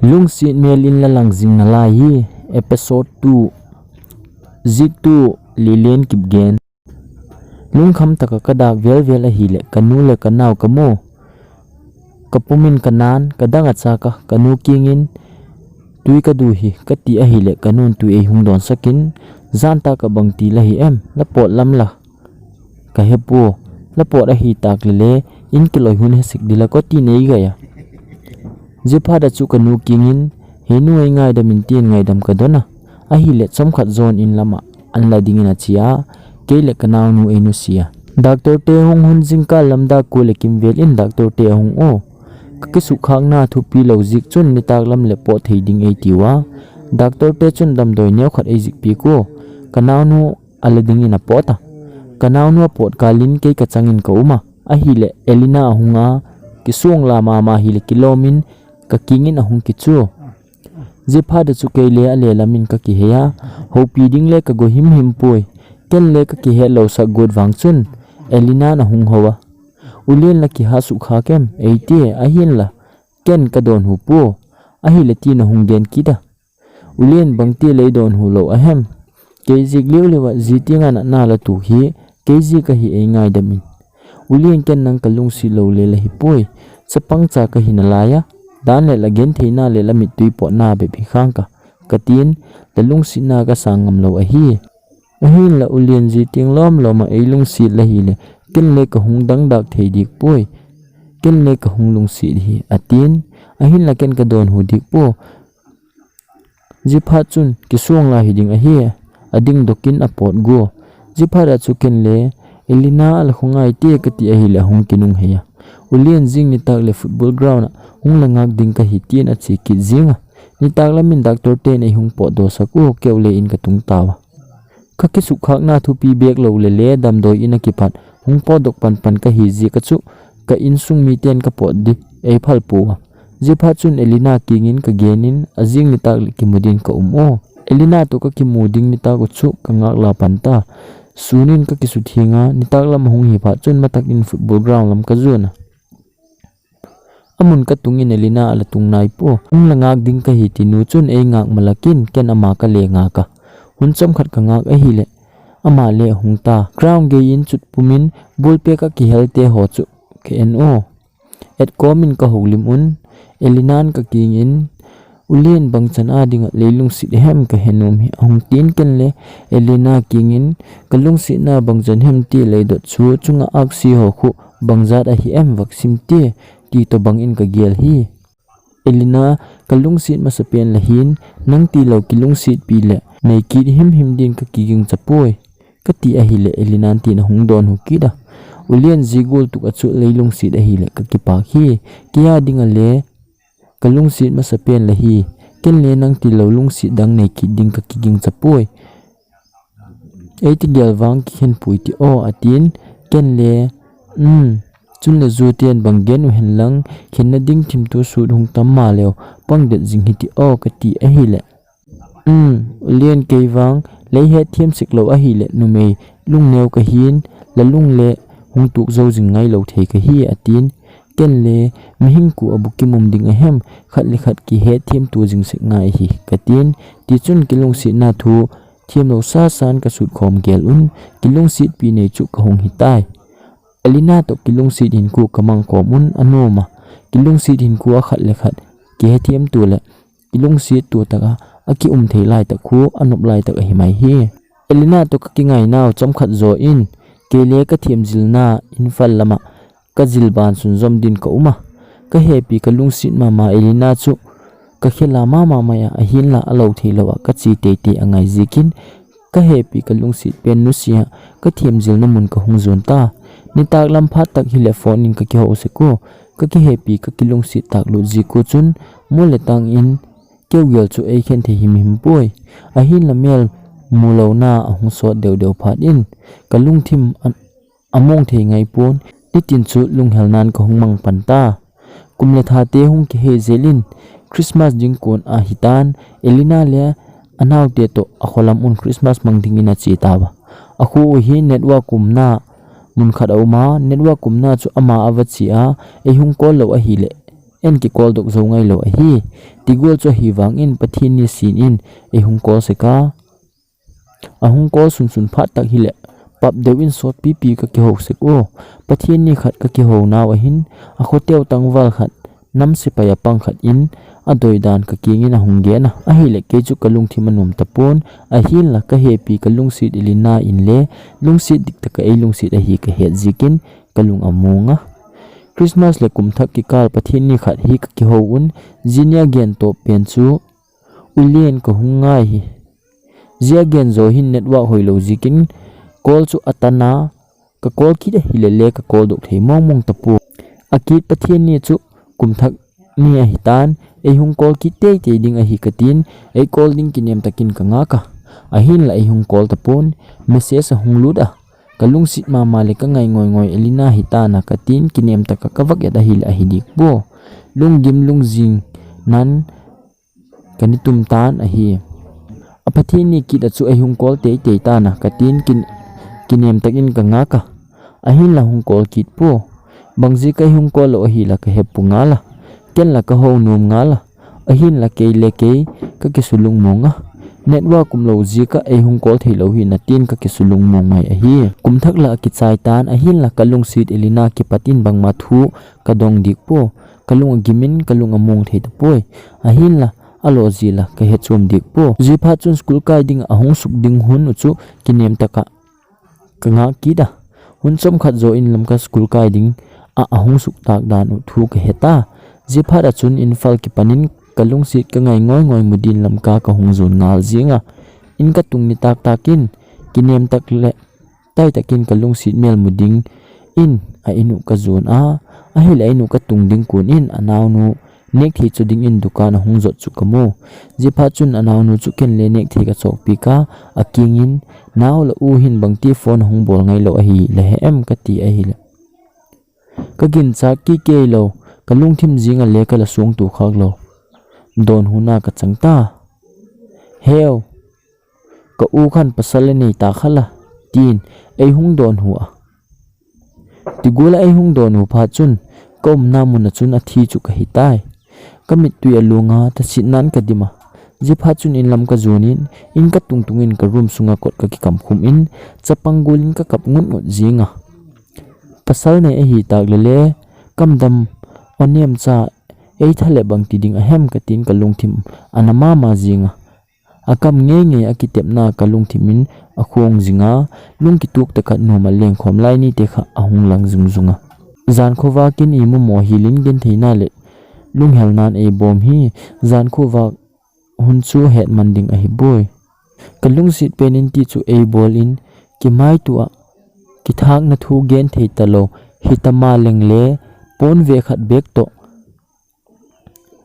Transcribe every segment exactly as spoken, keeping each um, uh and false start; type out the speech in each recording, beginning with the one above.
Lungset mel in la lang jing nalai hi. Episode two. Jiktu Lelen Kipgen. Lungkham taka ka dak velvel ahile ka nu le ka nao ka mu. Ka pumin ka nan ka dang a cha ka, ka nu kingin tui ka du hi ka ti ahile ka nun tui ei hung don sakin, jan ta ka bang ti la hi em, la pot lam la. Ka he pu, la pot ahi tak le le, in kiloi hun he sik dila ko ti nei gaya. Jiphat a chu ka nu kingin, he nu ei ngaidam in tin ngaidam ka dona. Ahile chomkhat jon in lama an la dingin a chia, kei le ka naunu ei nusia. Doctor te hung hun jingkal lam dak ku le kimvel in doctor te ahung u. Ka kisukkhakna thupi lo jik chun nitak lam le pot thei ding ei tiuva. Doctor te chun damdoi neo khat ei jikpi ku. Ka naunu a la dingin a pot a. Ka naunu a pot kalin kei ka changin ka uma. Ahile Elina ahung a, kisung la mama hile kilomin ka kingin ahung kichu. Jiphat a chu kei le a le lamin ka kihe a, hopi ding le ka go him him pui. Ken le ka kihe lo sak gut vang chun, Elina na hung ho a. Ulen la kiha sukha kem, ei ti ahin la, ken ka don hu pu. Ahile ti na hung gen kita. Ulen bang ti lei don hu lo ahem. Kei jik liu liu a ji ti nga na na la tu hi, kei ji ka hi ei ngaidam in. Ulen ken nang ka lungsi lo le la hi pui. Chapang cha ka hi nalai a. Dan le la gen thei na le la mit tui pot na be bi khang ka. Ka tin, la lungsi na ka sang ngam lo ahi. Ahin la ulen ji ting lom lom a ei lungsi la hi le, ken le ka hung dang dak thei dik pui. Ken le ka hung lungsi hi, a tin, ahin la ken ka don hu dik pu. Jiphat chun, kisung la hi ding ahi, a ding dokin a pot gu. Jiphat a chu ken le, Elina a la khungai ti ka ti ahile hung kinung hei a. Ulen jing nitak le football ground a, hung la ngak ding ka hi tin a chi kit jing a. Nitak lamin doctor te nei hung pot do sak u keu le in ka tung tawa. Ka kisukkhakna thupi bek lo le le damdoi in a kipat, hung pot dok pan pan ka hi ji ka chu, ka insung mi ten ka pot di, ei phal pu a. Jiphat chun Elina kingin ka genin, a jing nitak le kimu din ka um u. Elina to ka kimu ding nitak u chu, ka ngak la pan ta. Sunin ka kisu thing a, nitak lam hung hi phat chun matak in football ground lam ka zun a. Amun ka tungin Elina a la tung nai pu. Hung la ngak ding ka hi ti nu chun ei ngak malakin ken ama ka le ngak a. Hun chomkhat ka ngak ahile. Ama le hung ta. Ground gei in chut pumin ball pek a kihel te ho chu ka en u. Et komin ka holim un. Elinan ka kingin Ulen bang chan a ding a lei lungsit hem ka he nom hi a hung tin ken le Elina kingin ka lungsit na bang chan hem ti lei dot chu chunga aksi ho khu bang jat ahi em vak sim ti ti to bang in ka gel hi. Elina ka lungsit masa pen la hin nang ti lo ki lungsit pi le nei kit him him din ka kiging cha poi. Ka ti ahile Elinan tin a hung don hu kit a. Ulen ji gol tuk a chu lei lungsit ahile ka kipak hi. Kia ding a le ka lungsit masa pen la hi. Ken le nang ti lo lungsit dang nei kit ding ka kiging cha poi. Ei ti gel vang ki khen pui ti o a tin. Ken le, um, chun le zu ten bang gen u hen lang, khen na ding thim tu sut hung tam ma leo, pang det jing hi ti o ka ti ahile. Um, Ulen kei vang, lei het thiam sik lo ahile, numei, lung neo ka hin, la lung le, hung tuk zo jing ngai lo thei ka hi a tin. Ken le, mihing ku a bu ki mum ding a hem, khat le khat ki het thiam tu jing sik ngai hi ka tin. Ti chun ki lungsit na thu, thiam lo sa san ka sut khom gel un, ki lungsit pi nei chu ka hung hi tai. Elina to ki lungsit hin ku ka mang khom un a nom a. Ki lungsit hin ku a khat le khat, ki het thiam tu le, ki lungsit tu tak a, a ki um thei lai tak khu, a nop lai tak ahi mai hi. Elina to ka ki ngai nau chomkhat zo in, kei le ka thiam zil na in fal lama, ka zil ban sun zom din ka um a. Ka hepi ka lungsit mama Elina chu, ka khela mama mai a, ahin la a lo thei lo a, ka chi tei tei a ngai zikin, ka hepi ka lungsit pen nusia, ka thiam zil na mun ka hung zun ta. Nitak lam phat tak hi le phone in ka ki ho se ku, ka ki hepi ka ki lungsit tak lut zi ku chun, mu le tang in, keu gel chu ei khen thei him him poi. Ahin la mel mu lo na a hung sot deu deu phat in, ka lungthim a, a mong thei ngai pon, nitin chu lunghel nan ka hung mang pan ta. Kum le tha te hung ki he zel in, Christmas ding kun a hi tan, Elina le a nau te to a kholam un Christmas mang ding in a chi ta va. A khu u hi network kum na, mun khat a um a, network kum na chu ama a va chi a, ei hung call lo ahile. Eikicall doh jou ngailou ahi. Tigol chu ahivangin Pathen nisin in eihung call sek a. Ahung call sunsun phat tak hileh, pap deuh in sotpipi kakihou sek u. Pathen ni khat kakihou nau ahin, akhoteu tangval khat, nam sepai apang khat in, adoi dan kakingin ahung gen a. Ahileh kei chu kalungthim anom tapon, ahinla kahepi kalungset Elena in le, lungset dihtah a eilungset ahi kahet jikin, kalung among a. Christmas le kum thak kikal Pathen ni khat hi kakihou un, jinia gen toh pen chu, ulen kahung ngai hi. Jia gen jo hin network hoilou jikin, call chu atan a, kacall kit ahileh le kacall doh thei mong mong tapon. Akit Pathen ni chu kum thak ni ahitan, eihung call kit teitei ding ahi katin, eicall ding kinem takin kangah a. Ahinla eihung call tapon, message ahung lut a. Kalungset mama le kangai ngoi ngoi Elena hitana katin, kinem tah a kavak et ahileh ahi dik po. Lunggim lungjing nan kani tum tan ahi. A Pathen ni kit a chu eihung call teitei tan a katin kin, kinem takin kangah a. Ahinla hung call kit po. Bang jeh a eihung call lou ahila kahepu ngal a. Kenla kahou nom ngal a. Ahinla kei le kei kakisulung mong a. Network umlou jeh a eihung call theilou hina tin kakisulung mong mai ahi. Kum thak la akichai tan ahinla kalungset Elena kipat in bangma thu kadong dik po. Kalung agimin kalung among thei tapoi. Ahinla alo jeh la kahe chom dik po. Jiphat chun school kai ding ahung suk ding hun u chu kinem tah a kangah kit a. Hun chomkhat jo in Lamka school kai ding a ahung suk tah dan u thu kahet a. Jiphat a chun Imphal kipan in kalungset kangai ngoi ngoi Mudin Lamka kahung jon ngal jing a. In katung ni tah tah in kinem tah le tai takin kalungset mel Mudin in a in u kajon a. Ahileh a in u katung ding kon in anaonu nekthei cho dingin dukan ahung jot chu kamu. Jiphat chun anaonu chu ken le nekthei kachoppi a, akingin, "Nao, la u hin bangti phone ahung bol ngailou ahi, la he em?" kati ahileh, kaginchat kei kei lou, kalungthim jing a le kala sung tu khak lou. Donhu na kachang ta. "Heu, ka u khan pasal anei ta kha la," tin eihung donhu a. Tigol a eihung donhu phat chun, kaumna mun a chun athi chu kahitai. Kamittui alung a, thasetnan kadim a. Jiphat chun inlam kajon in, in katung tung in karoom sunga kot kakikam khum in, chapang gol in kakap ngut ngut jing a. Pasal nei ahi tah le le, kamdam, onem cha, eitha le bangti ding ahem katin kalungthim ana mama jing a. Akam ngei ngei a kitepna kalungthim in akhong jing a, lungkituk tah a nom a lengkhom lai nite kha ahung lang jung jung a. Jan khovah in imu mo hilin genthei na le lunghel nan eibom hi, jan khovah hun chu hetman ding ahi boi. Kalungset pen in ti chu eibol in, kimaito a, kithakna thu genthei talou, hitama leng le, pon ve khat bek toh,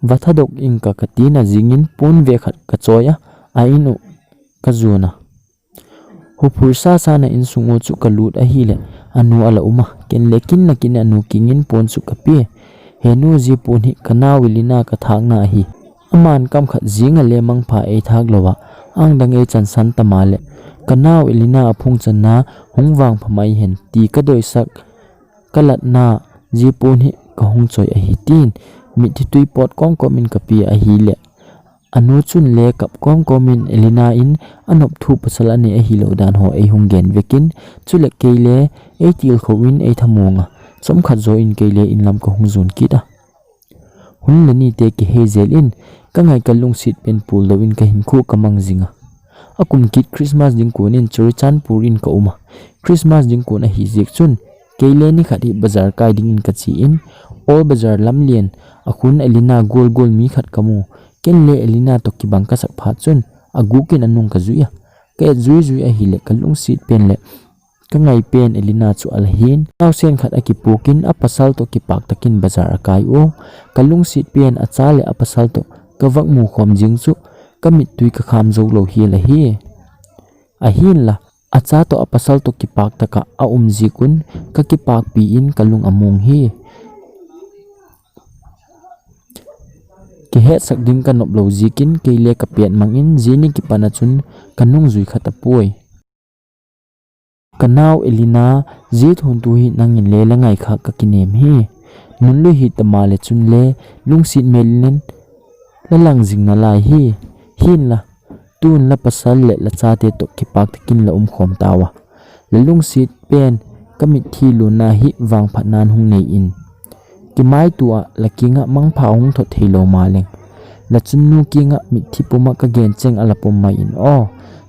va thadoh ing ka, katin ajing in pon ve khat kachoi a, a in u kajon a. Huphur sasa na insung u chu kalut ahile, anu ala um a, ken le kin na kin anu kiang in pon chu kape. He nu, ji pon hi kanao Elina kathakna ahi. Aman kam khat jing a le mangpha eithak lou a, ang dang eichansan tama le, kanao Elina aphung channa hung vangpha mai hen ti kadoisak, kalatna, ji pon hi kahung choi ahi tin, mittui pot kom kom in kape ahile, anu chun le kap kom kom in Elina in anop thu pasal anei ahilou dan ho eihung gen vekin, chule kei le eitilkhou in eithamong a, chomkhat jo in kei le inlam kahung jon kit a. Hun le nite kihei jel in, kangai kalungset pen puldou in kahinkho kamang jing a. Akum kit Christmas ding kon in Churachandpur in kaum a. Christmas ding kon ahi jeh chun, kei le nikhat hi bazar kai ding in kache in, Old Bazar lamlen, akhun Elina gol gol mi khat kamu. Ken le Elina toh kibang kasak phat chun, aguk in anung kajui a. Ka et jui jui ahile, kalungset pen le kangai pen Elina chu ala hin. Naosen khat akipuk in apasal toh kipak takin bazar akai u. Kalungset pen acha le apasal toh kavak mu khom jing chu kamittui kakham jou lou hi la hi. Ahinla, acha toh apasal toh kipak tah a aum jeh un kakipakpi in kalung among hi. Kihetsak ding kanop lou jeh in kei le kapet mang in jini kipan a chun kanung jui kha tapoi. Kanao Elina, ji thon tu hi nangin le la ngai kha kakinem hi. Nunlui hi tama le chun le lungsit mel in la lang jing nalai hi. Hinla, tun la pasal le la chate toh kipak takin la um khom tauva. La lungsit pen ka mitthi luna hi vangphat nan hung nei in. Kimaitua la kinga mangpha hung thot thei lo ma leng, la chunnu kinga mitthi puma ka gen cheng a la pom mai in aw.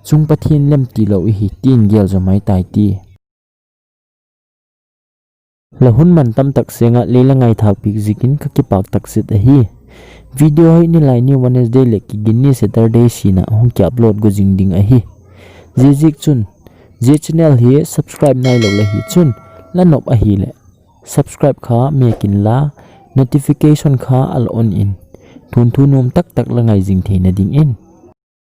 Chung Pathen lem ti lo i hi tin gel zo mai tai ti. La hun man tam tak senga lei la ngaithak pik zikin ka kipak tak set ahi. Video hi nilai ni Wednesday le kigin ni Saturday sina hung ki upload go jing ding ahi. Ziaziak chun, zia channel hi subscribe nai lo la hi chun, la nop ahi le subscribe kha mek in la, notification kha al on in. Thun thu nuam tak tak la ngai jing theina ding in.